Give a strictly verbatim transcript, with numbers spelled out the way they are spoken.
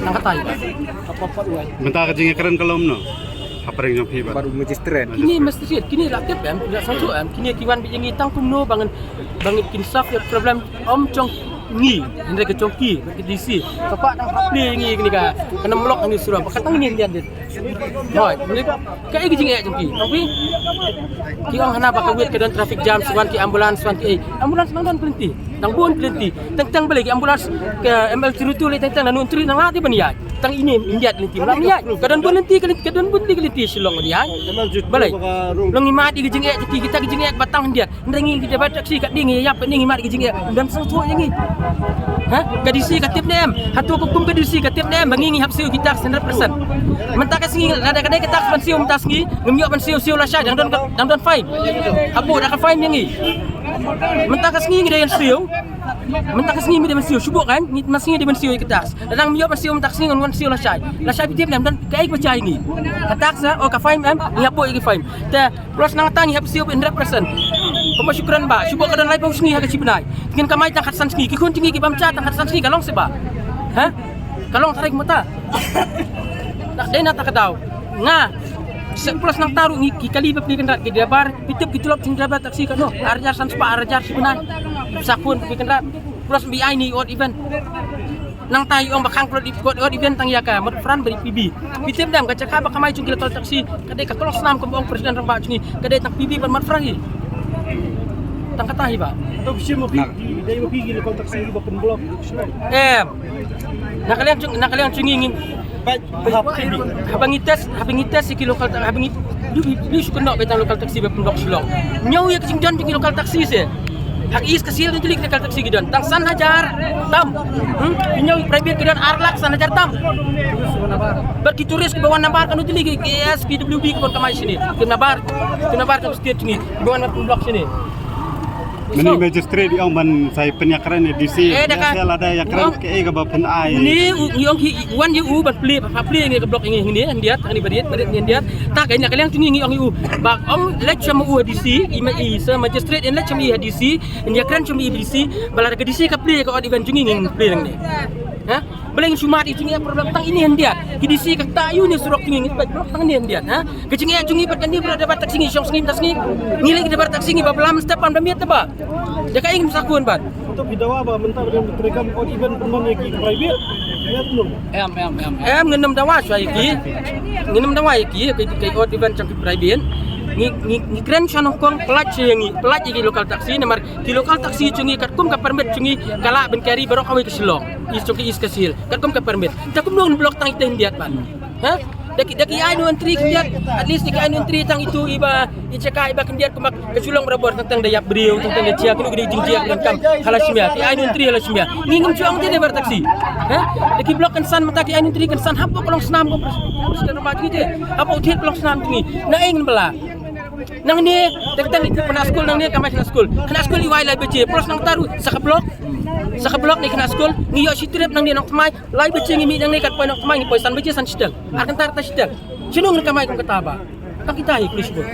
Tang katai. Mynta ka jingïakren ka long no. Hapdeng jong phi ba. Baroh magistrate. Kine magistrate, kine la tip em, la sangsuh em, kine ki wan bad ïa ngi tang kumno ba ngin, ba ngin kin solve ïa problem ym jong ngi, hynrei ka jong ki, ka D C. Ka kwah tang plie ïa ngi kane ka, ka nam lok ngi suram, ka tang ngi ïa dit. Hoi, ni kaei ka jingeh jong ki. Ong phi. Ki ong hana ba ka wit ka don traffic jam, sa wan ki ambulance, sa wan ki ei. Ambulance nang don plenty. Nang bun plenty. Teng teng balei ki ambulance ka M L three two lei teng teng na Nongtri nang la dei ban ïaid. Tang ine India lynti. Lam ïaid. Ka don bun lynti ka lynti, ka don bun lynti ka lynti Shillong ban ïaid. Balei. Long ngi mad ïa ka jingeh jong ki, kita ka jingeh ba tang India. Hynrei ngi ki driver taxi kat dei ngi ïap, kat dei ngi mad ïa ka jingeh. Ym dam sngewthuh ïa ngi. Ha? Ka D C ka tip ne em? Hato ka kum ka D C ka tip ne em ba ngi ngi hap siew ki tax hundred percent? Mynta ka sngi lada ka dei ka tax ban siew mynta sngi, ngim ïoh ban siew, siew lashai dang don, dang don fine. Hapoh da ka fine ïa ngi. Mynta ka sngi ngi dei ban siew. Mynta ka sngi ngi dei ban siew, shu buh kan, ngi mynta sngi dei ban siew ïa ka tax. Lada ngim ïoh ban siew mynta ka sngi ngan wan siew lashai. Lashai phi tip ne em don kaei kaba jia ïa ngi? Ka tax ha, o ka fine em, ngi hapoh ïa ka fine. Te plus nangta ngi hap siew hundred percent. Kumba shu kren ba, shu buh ka don laiphew sngi ha ka shi bnai. Ngin kamai tang khatsan sngi, ki khun jong ngi ki bam ja tang khatsan sngi ka long seh ba. Ha? Ka long tharai kumta. Dak dei na ta ka daw. Nga. Seh plus nangta ruh ngi ki kali ba plie kynrad ki driver, phi tip ki tulop jong driver taxi katno? Ar hajar san spah, ar hajar shi bnai. Sa khun plie kynrad. Plus ba ai ni odd even. Nangta i ong ba khang klot i kot odd even tang ïa ka Motphran bad i P B. Phi tip ne em ka jaka ba kamai jong ki local taxi ka dei ka klong snam kumba ong president rangbah jong ngi, ka dei tang P B bad Motphran hi. Tang kata hi ba. To bishim mo phi, dei mo phi ki local taxi ba pynblock. Em. Na ka liang jong, na ka liang jong ngi ngi Haba ngi test, haba ngi test ïa ki local ta-, haba ngi, du, du, du shu kynnoh ba tang local taxi ba pynblock Shillong. Ñiew ïa ki jingdon jong ki local taxi se. Ha East Khasi Hills ngi ki local taxi ki don tang san hajar tam. Hmm? Ñiew private ki don ar lak san hajar tam. Bad ki tourist kiba wan nabar kano tylli ki, ki S P W D kiba wan kamai shane. Ki nabar, ki nabar ka state jong ngi. Kiba wan pynblock shane. Mynne magistrate i ong ban sa pynïakren ïa D C. Eh, da ka. Lada ïakren kaei kaba pynai. Ni u, ngi ong ki wan ïa u ban plie, pha plie ngi ka block ngi ngi hyndiat, ngi ba riat, ba riat ngi hyndiat. Ta ka ïa ka liang jong ngi ngi ong ïa u. Ba ong leit shim u ha D C, i ma i sa magistrate in leit shim i ha D C, in ïakren shim i ha D C, ba lada ka D C ka plie ka odd even jong ngi ngi plie nangne. Ha? Balei ngin shu mad ïa jingeh problem tang ine hyndiat. Ki D C ka kta ïa une surok jong ngi ngi peit block tang ine hyndiat, ha? Ka jingeh jong ngi bad kane ba driver taxi ngi shong sngi mynta sngi. Ngi leh ki driver taxi ngi ba blam step pan ba miet ba. Da kaei ngin sa khun bad. To phi dawa ba mynta ba treikam odd even pynban ïa ki private. Em, em, em, em. Em, ngin ym dawa shuwa ïa ki. Ngin ym dawa ïa ki, ki, ki odd even jong ki private. Ngi, ngi, ngi kren sha nyngkong, pynlait sha ïa ngi, pynlait ïa ki local taxi namar ki local taxi jong ngi katkum ka permit jong ngi ka lah ban carry baroh kawei ka Shillong. East jong ki East Khasi Hills. Katkum ka permit. Te kumno ngin block tang ita hyndiat ban. Ha? Da ki, da ki ai no entry khyndiat. At least da ki ai no entry tang itu iba, i jaka iba khyndiat kumba ka Shillong barabor tang tang da ïap briew, tang tang da jia, kano kano jingjia kano kam. Hala shimia, ki ai no entry hala shimia. Ngi ngim ju ong te driver taxi. Ha? Da ki block kynsan mynta ki ai no entry kynsan hapoh ka long snam ko. President ba ki te. Hapoh thied ka long snam ki. Na eng bala. Nangne, teng teng ïa khynnah skul nangne, kamai khynnah skul. Khynnah skul i wai lai baje, plus nangta ruh sa ka block. Sa ka block ne khynnah skul, ngi ïoh shi trip nangne Nongthymmai, lai baje ngi mih nangne kat poi Nongthymmai ngi poi san baje san shiteng. Ar kynta arta shiteng. Shano ngin kamai kum kata ba. Tang kita hi khublei shibun.